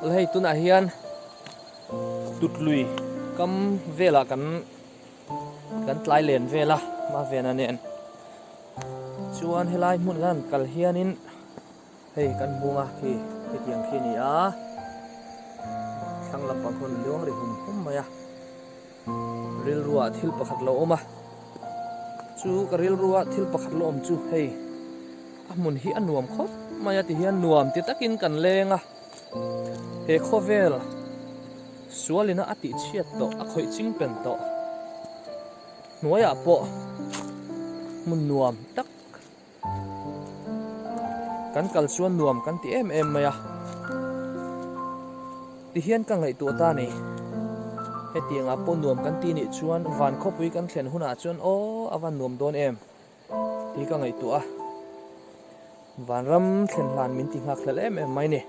Awle hei tunah hian Tutlui kam velah kan kan tlai len vel a Mavena nen chuan helai hmun kan han kal hianin hei kan hmung a khi hetiang khi a ni a thlang lampang khawn luang ri hum hum mai a rilruah thil pakhat lo awm a chu ka rilruah thil pakhat lo awm chu hei a hmun hi a nuam khawp mai a ti hian nuam ti takin kan leng a he khawvel sualina a tih chhiat tawh a khawih ching pen tawh hnuaiah pawh hmun nuam tak Kan kal chuan nuam kan ti em em mai a, tihian ka ngaihtuah ta ni. Hetiangah pawh nuam kan ti nih chuan van khawpui kan thlen hunah chuan aw a van nuam dawn em tih ka ngaihtuah a, vanram thlen hlan min ti nghak hlel em em mai ni.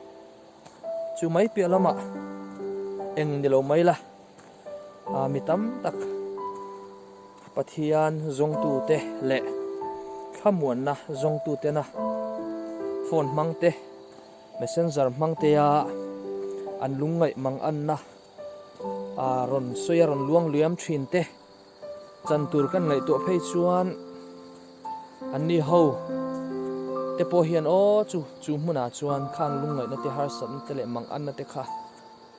Chu mai piah lamah eng ni lo mai la, mi tam tak. Pathian zawngtute leh thlamuanna zawngtutena phone hmangte, messenger hmangtea an lungngaih manganna rawn sawi a rawn luang liam thin te chan tur kan ngaihtuah phei chuan anni ho te pawh hian aw chu chu hmunah chuan khang lungngaihna te harsatna te leh manganna te kha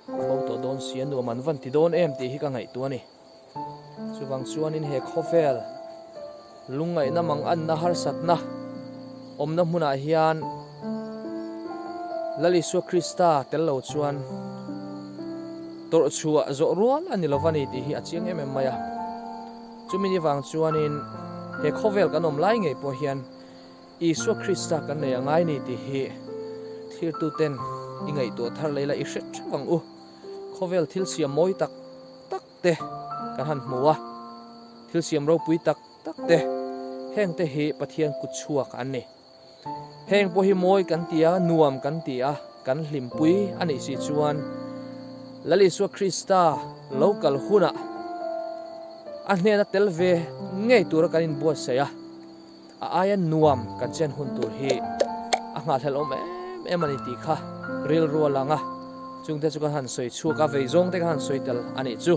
a bo tawh dawn si a nuam an van ti dawn em tih hi ka ngaihtuah a ni. Chuvang chuanin he khawvel lungngaihna manganna harsatna awmna hmunah hian Lal Isua Krista tel lo chuan tawrh chhuah zawh rual a ni lo va ni tih hi a chiang em em mai a. Chumi ni vang chuanin he khawvel kan awm lai ngei pawh hian Isua Krista kan nei a ngai ni tih hi thlirtuten i ngaihtuah thar leh ila i hre theuh ang u. Khawvel thil siam mawi tak tak te kan han hmu a, thil siam ropui tak tak te, heng te hi Pathian kut chhuak an ni. Heng pawh hi mawi kan ti a, nuam kan ti a, kan hlimpui a nih si chuan Lal Isua Krista lo kal hunah a hnena tel ve ngei tura kan inbuatsaih a. A aia nuam kan chen hun tur hi a nghahhlelh awm em em a ni tih kha rilru a lang a, chungte chu kan han sawi chhuak a, vei zawng te kan han sawi tel a nih chu.